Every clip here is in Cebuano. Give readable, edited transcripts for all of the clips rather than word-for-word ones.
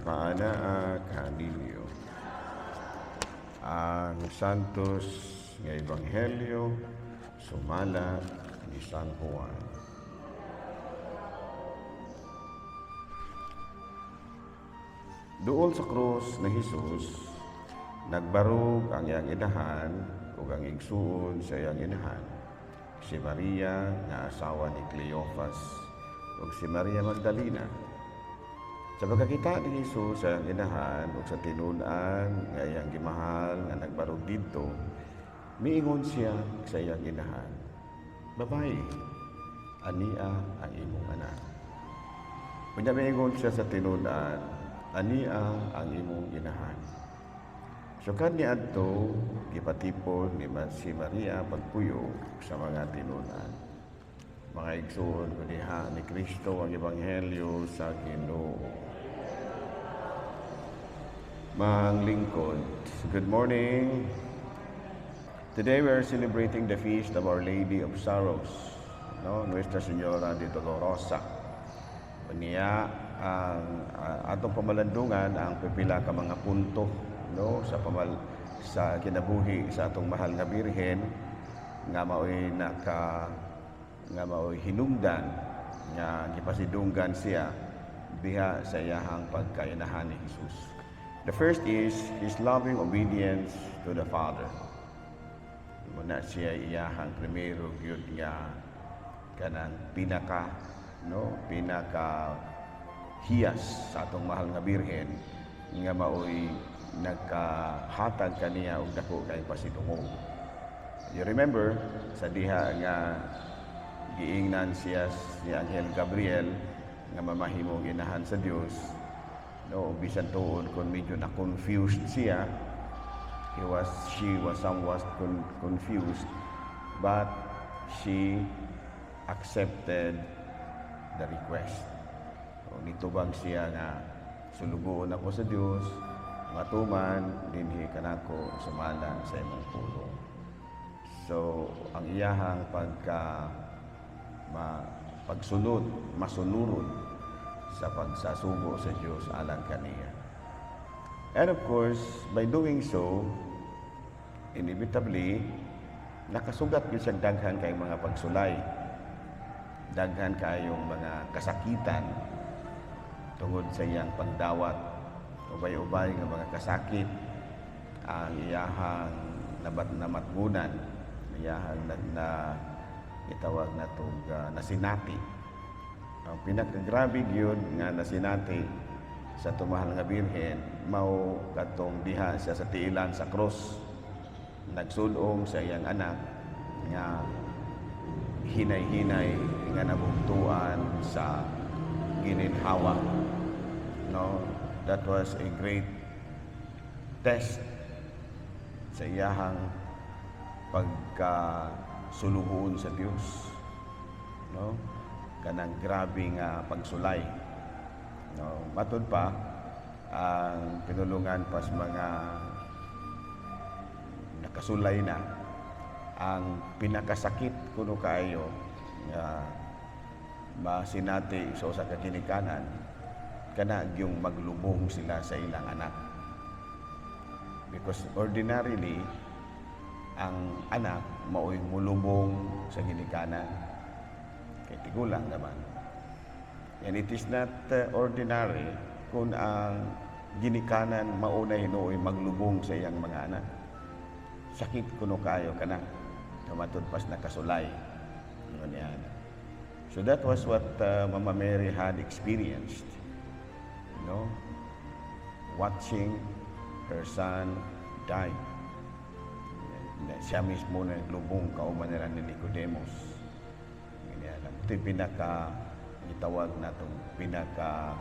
Maanaa kaninyo. Ang Santos nga Ebanghelyo sumala ni San Juan. Duol sa krus ni Jesus, nagbarog ang iyang inahan ug ang igsuon sa iyang inahan, si Maria nga asawa ni Cleophas ug si Maria Magdalena. Sa pagkakita ni Jesus sa iyang inahan ug sa tinun-an nga iyang gimahal nga nagbarog didto, miingon siya sa iyang inahan, "Babae, ania ang imong anak." Unya miingon siya sa tinun-an, "Ania ang imong inahan." Sukad niadto, gipatipon ni si Maria pagpuyo sa mga tinun-an. Mga igsoon ko diha ni Kristo ang Ebanghelyo sa Ginoo. Manglingkod. Good morning. Today we are celebrating the feast of Our Lady of Sorrows, no? Nuestra Señora de Dolorosa. Unya ang atong pamalandungan ang pipila ka mga punto, no, sa kinabuhi sa atong mahal nga Birhen nga maoy hinungdan nga gipasidunggan siya diha sa iyahang pagkainahan ni Jesus. The first is his loving obedience to the Father. Muna siya iyahang primero gyud nga kanang pinaka, no, pinaka hiyas sa atong mahal nga Birhen nga maoy nagkahatag kaniya og dako kay pasidungog. You remember sa diha nga giingnan siya ni Anghel Gabriel nga mamahimong inahan sa Dios, no? Bisan tuod kung medyo na confused siya, he was she was somewhat confused, but she accepted the request. So, nitubag siya nga sulugoon ako sa Dios, matuman dinhi kanako sumala sa imong pulong. So ang iyahang pagka pagsunod, masunuron sa pagsasugo sa Dios alang kaniya. And of course, by doing so, inevitably, nakasugat gyud siya daghan kay mga pagsulay. Daghan kayong mga kasakitan tungod sa iyang pagdawat. Ubay-ubay nga mga kasakit ang iyahang nabat namatgunan, iyahang na itawag na tog nasinati. Ang pinakagrabe gyud nga nasinati sa tumahal nga Birhen mao kadtong diha siya sa tiilan sa krus, nagsulong sa iyang anak nga hinay-hinay nga nabugtuan sa gininhawa, no? That was a great test sa iyahang pagkasulugoon sa Dios, no, kanang grabe nga pagsulay, no? Matud pa ang pinulungan pas mga nakasulay na, ang pinakasakit kuno kaayo nga masinati sa usa ka ginikanan kana yung maglubong sila sa ilang anak, because ordinarily ang anak mao'y mulubong sa ginikanan kay tigulang naman. And it is not ordinary kung ang ginikanan mauna hinuoy maglubong sa iyang mga anak. Sakit kuno kayo kana matud pas nakasulay. Yun yan. So that was what Mama Mary had experienced, no, watching her son die. Siya mismo naglubong kauban nila ni Nicodemus. Ganyan. Ito yung pinaka gitawag natong pinaka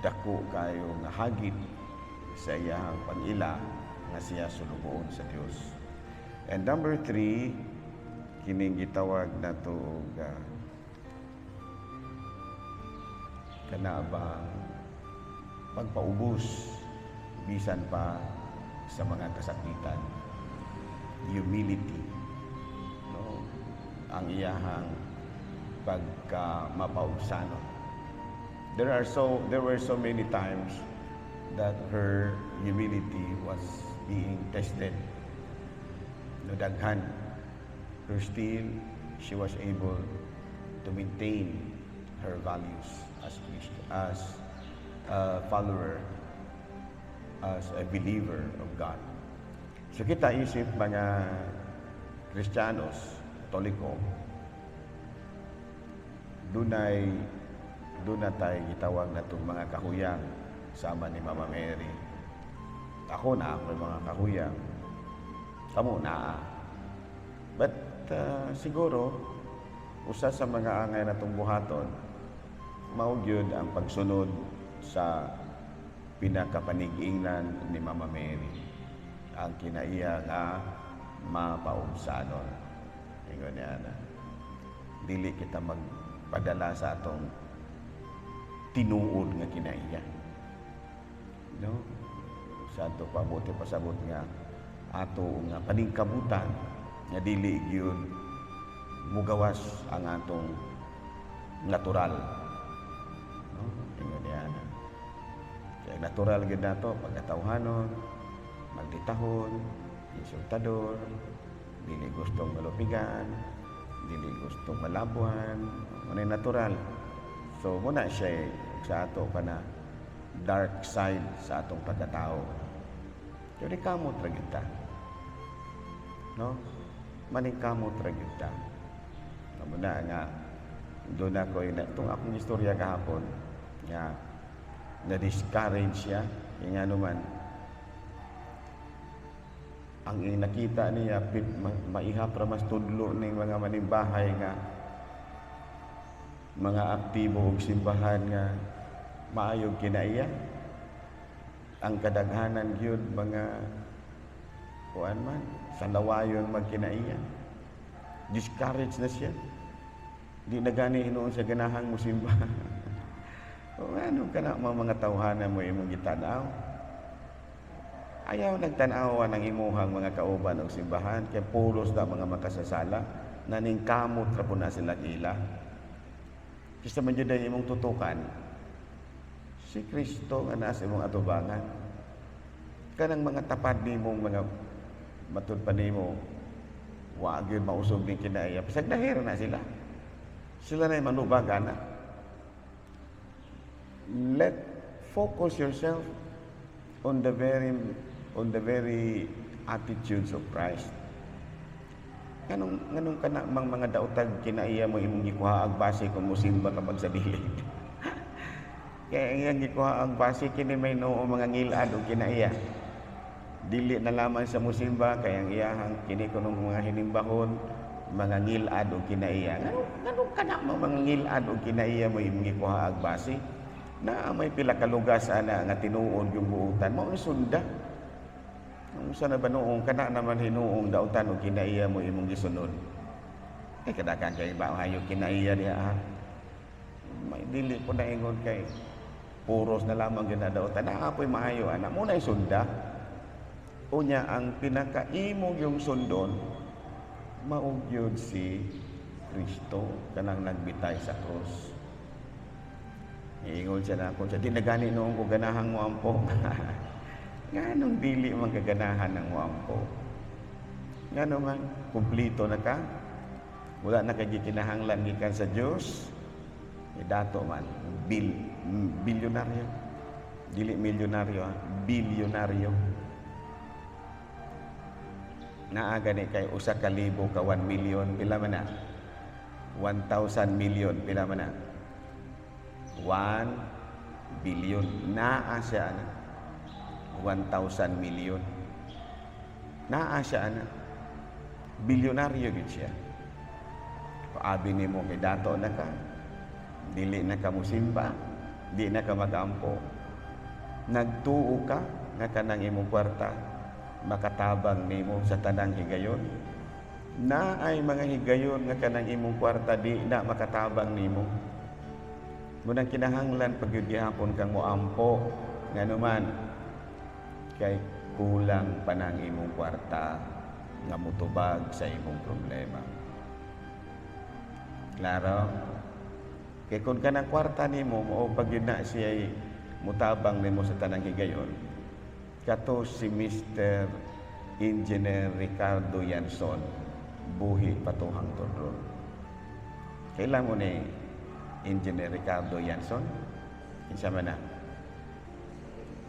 dako kayo nga hagit sa iyang pag-ila nga siya sulugoon sa Dios. And number three, kining gitawag nato og kana bang pagpaubos bisan pa sa mga kasakitan, humility, no, ang iyahang pagka mapaubsanon. There were so many times that her humility was being tested. No, daghan. Pero still, she was able to maintain her values as Christ, as a follower, as a believer of God. So kita isip mga Kristiyanos, Katoliko, duna tay gitawag natong mga kahuyang sama ni Mama Mary. Ako na ako mga kahuyang. Kamo na. But siguro usa sa mga angay natong buhaton mao gyud ang pagsunod sa pinakapanig-ingnan ni Mama Mary, ang kinaiya nga mapaubsanon. Ingon niya na dili kita magpadala sa atong tinuod nga kinaiya, no? Sa ato pabuti pasabot nga ato nga paningkabutan nga dili gyud mugawas ang atong natural, no? Ingon niya na kaya natural gyud nato pagkatawhanon, magditahon, insultador, dili gustong malupigan, dili gustong malabuhan, mao natural. So muna siya sa ato pa na dark side sa atong pagkatao. Pero di kamot ra gyud ta. No? Maningkamot ra gyud ta. Amo na nga doon ako itong akong istorya kahapon nga na-discourage siya nga naman ang nakita niya maihap ra mas tudlo ning mga manimbahay nga mga aktibo og simbahan nga maayog kinaiya. Ang kadaghanan gyud mga kuan man sa lawayon magkinaiya. Discouraged na siya, di na gani hinuon sa ganahang musimba. O ano kana mga tawhana mo imong gitanaw? Ayaw nagtan-awa ng imuhang mga kauban og simbahan kay pulos na mga makasasala, naningkamot ra po na sila ila. Kista man jud ay imong tutukan si Kristo nga nasa imong atubangan. Kanang mga tapad nimong mga matud pa nimo wa gyud mausog ning kinaiya, bisag dahir na sila, sila na manubag ana. Let focus yourself on the very attitudes of Christ. Nganong kana mang mga daotag kinaiya mo imong gikuha ang base kung musimba ka pag sa dili? Kaya iyang gikuha ang base kini may noo mga ngilad og kinaiya. Dili na lamang sa musimba kay ang iyahang kini kunong mga hinimbahon mga ngilad og kinaiya. Nganong kana mo mga ngilad og kinaiya mo imong gikuha ang base? Na may pila ka lugas ana nga tinuod yung buutan mao ni sunda. Unsa na ba noong kana naman hinuong dautan og kinaiya mo imong gisunod? Kay kadakan kay ba hayo kinaiya diha ha. May dili po na ingon kay puros na lamang gyud na dautan. Naa po'y maayo ana mo na sunda. Unya ang pinakaimong yung sundon mao gyud si Kristo kanang nagbitay sa krus. Iingon siya na ako siya, "Di na gani noong ko ganahang mo ampo." Nganong dili man kaganahan ng moampo? Ngano man, kumpleto na ka? Wala na kay gikinahanglan gikan sa Dios? Eh, dato man, bilyonaryo. Dili milyonaryo, ha? Bilyonaryo. Naa gani kay 1,000 ka 1 million, pila man na? 1,000 million, pila man na? 1 billion. Naa siya ana. 1,000 million. Naa siya ana. Bilyonaryo gid siya. Abi nimo kay dato na ka. Dili na ka musimba, di na ka magampo. Nagtuo ka nga kanang imong kwarta makatabang nimo sa tanang higayon. Na ay mga higayon nga kanang imong kwarta di na makatabang nimo. Munang kinahanglan pag yun gihapon kang moampo, ngano man kay kulang pa ng imong kwarta nga mutubag sa imong problema. Klaro? Kay kung kanang kwarta nimo mao pa gyud na siya mutabang nimo sa tanang higayon, kato si Mr. Engineer Ricardo Yanson, buhi pa to hangtod ron. Kaila mo ni Engineer Ricardo Yanson? Kinsa man na?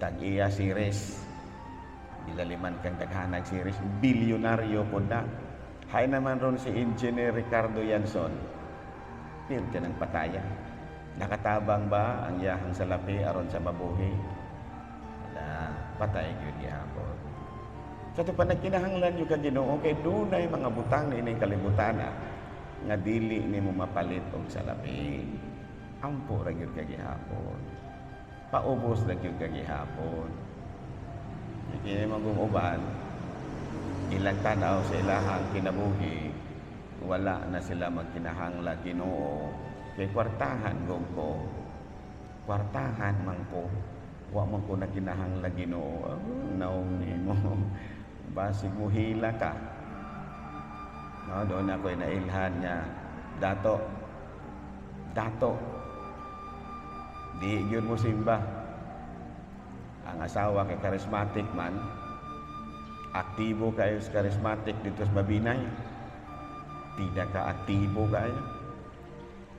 Tag-iya series. Gilaliman kang daghanag series. Bilyonaryo po na. Hay naman ron si Engineer Ricardo Yanson. Pirte ng pataya. Nakatabang ba ang iyahang salapi aron sa mabuhi? Wala. Patay gyud gihapon. Sa ito pa nagkinahanglan gyud ka Ginoo kay dunay mga butang niining kalibutan nga dili nimo mapalit og salapi. Ampo ra gyud ka gihapon. Paubos ra gyud ka gihapon. Kini magong uban, ilang tanaw sa ilahang kinabuhi, wala na sila magkinahanglan Ginoo kay kwartahan gog ko. Kwartahan man ko. Wa man ko nagkinahanglan Ginoo. Ah, naong nimo. Basig mo hila ka. No, doon ako nailhan niya. Dato. Dato. Di gyud mo simba. Ang asawa kay charismatic man. Aktibo kayo sa charismatic dito sa Mabinay. Pinaka-aktibo kayo.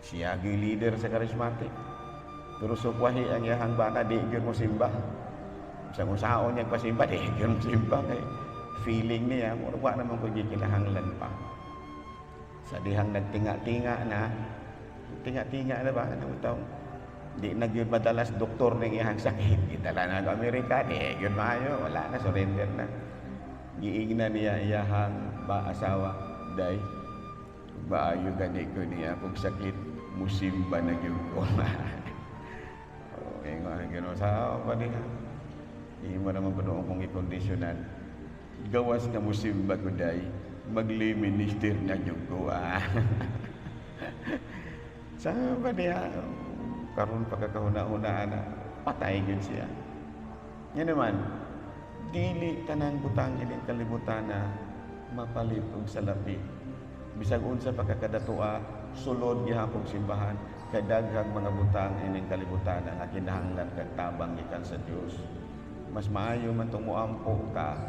Siya gyud leader sa charismatic. Pero sukwahi ang iyahang bana, di gyud mo simba. Sa kung saon niya pasimba, di gyud mo simba kay feeling niya, mura wa naman ko gikinahanglan pa. Sa dihang nagtinga-tinga na, tinga-tinga na ba, ano taong, di na gyud madalas doktor ning iyahang sakit. Gidala na sa Amerika, di gyud maayo, wala na, surrender na. Giingna niya iyahang ba asawa, "Day, maayo gani ko niya kung sakit, musimba na gyud ko." Oh, ingon ang Ginoo sa pa diha. Imo naman pa doon kong ikondisyonan. "Gawas nga musimba ko, day, mag-lay minister na gyud ko." Ah. Sa ba diha, karon pagkakahuna-hunaan na patay gyud siya. Yan naman, dili tanang butang ining kalibutan na mapalit og salapi. Bisag unsa pa ka kadatoa, sulod gihapon simbahan kay daghang mga butang ining kalibutan nga kinahanglan kag tabang gikan sa Dios. Mas maayo man tong moampo ka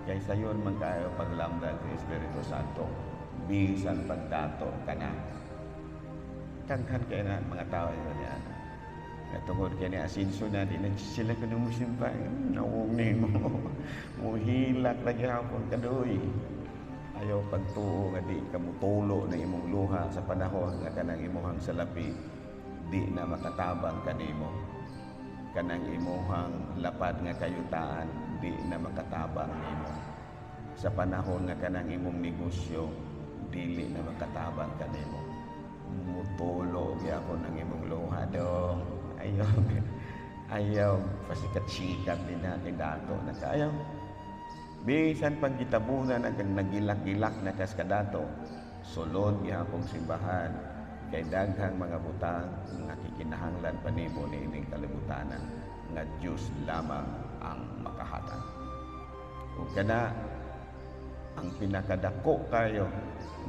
kay sayon man kayo paglamdan sa Espiritu Santo bisan pagdato ka na. Daghan kay na mga tao yun niya. Nga tungod kay ni asinso na, di na sila kuno musimba. Nawong nimo. Muhilak ra gihapon kadoy. Ayaw pagtuo nga di ka mutulo ng imong luha sa panahon nga kanang imuhang salapi di na makatabang kanimo. Kanang imuhang lapad nga kayutaan di na makatabang nimo. Sa panahon nga kanang imong negosyo dili na makatabang kanimo. Mutulo gyapon ang imong luha dong. Ayaw ayaw pasikat-sikat din na kay dato na kaayaw. Bisan pag gitabunan ang kang nagilak-gilak na kas kadato, sulod gihapong simbahan kay daghang mga butang nga kikinahanglan pa nimo niining kalibutanan nga Dios lamang ang makahatag. Ug kana ang pinakadako kayo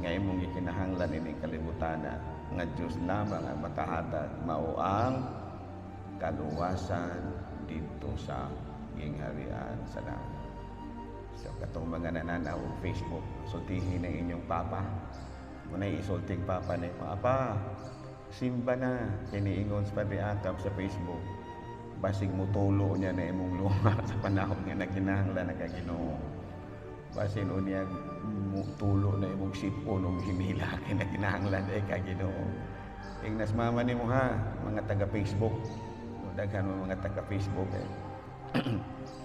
nga imong gikinahanglan ining kalibutana nga Dios lamang ang makahatag mao ang kaluwasan didto sa gingharian sa langit. So katong mga nananaw og Facebook, sultihin ng inyong papa. Muna isulting papa ni "Papa, simba na." Kiniingon sa Padre Akab sa Facebook. Basig mutulo niya na imong luha sa panahon nga nagkinahanglan na ka Ginoo. Basin unya mutulo na imong sipon og hinila kay nagkinahanglan ay ka Ginoo. Ingnas mama nimo ha, mga taga Facebook. Daghan mo mga taga Facebook eh.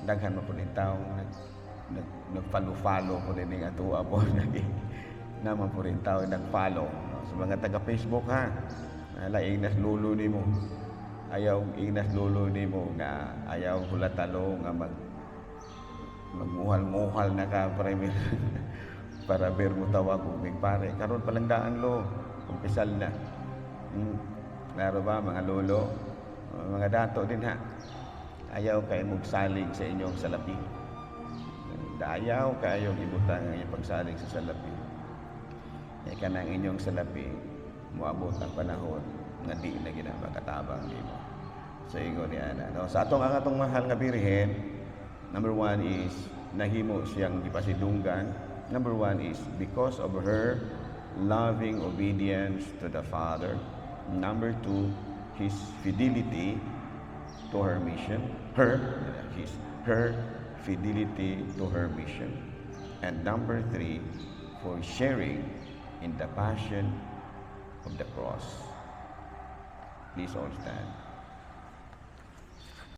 Daghan mo po ning taong nag nag nag-follow-follow po din ning atoa po nag naman po rin tao nag-follow, no? Sa mga taga Facebook ha, ala ingnas lulo nimo. Ayaw ingnas lulo nimo nga ayaw hulatalo nga magmuhal-muhal na ka para ber mo tawag og mig pare karon palang daan lo kumpisal na. Klaro ba, mga lolo, mga dato din ha? Ayaw kay mugsalig sa inyong salapi. Ayaw kayo ibutang ang inyong pagsalig sa salapi. Kay kanang inyong salapi moabot ang panahon Nga di na gina makatabang nimo. So ingon ni ana, no? Sa atong ang atong mahal nga Birhen, number one is nahimo siyang gipasidunggan. Number one is because of her loving obedience to the Father. Number two, his fidelity to her mission. Her fidelity to her mission. And number three, for sharing in the passion of the cross. Please all stand.